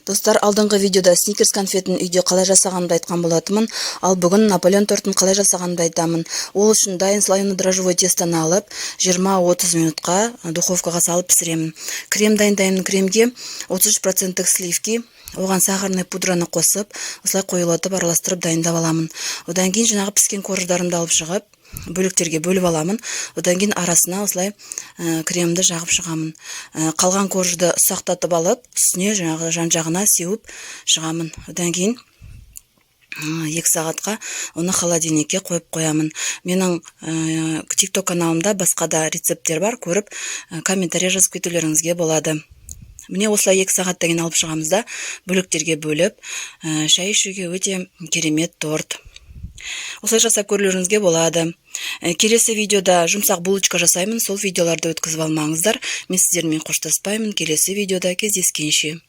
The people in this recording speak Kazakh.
Достар, алдыңғы видеода Сникерс конфетін үйде қалай жасағанымды айтқан болатынмын. Ал бүгін Наполеон тортын қалай жасағанымды айтамын. Ол үшін дайын слоеный дрожжевой тестоны алып, 20-30 минутқа духовкаға салып пісіремін. Крем дайындаймын. Кремге 33 проценттік сливки, оған сахарный пудраны қосып, осылай қоюлатып араластырып дайындап аламын. Одан кейін жаңағы піскен корждарымды алып шығып, бөліктерге бөліп аламын. Одан кейін арасына осылай кремді жағып шығамын. Қалған коржды ұсақтатып алып, үстіне, жаңағы жан жағына сеуіп шығамын. Одан кейін 2 сағатқа оны холодильникке қойып қоямын. Менің ТикТок каналымда басқа да рецепттер бар, көріп, комментарий жазып кетулеріңізге болады. Міне, осылай 2 сағаттан кейін алып шығамыз да, бөліктерге бөліп, шай ішуге өте керемет торт. Осылай жасап көрулеріңізге болады. Келесі видеода жұмсақ булочка жасаймын, сол видеоларды өткізіп алмаңыздар. Мен сіздермен қоштаспаймын, келесі видеода кездескенше.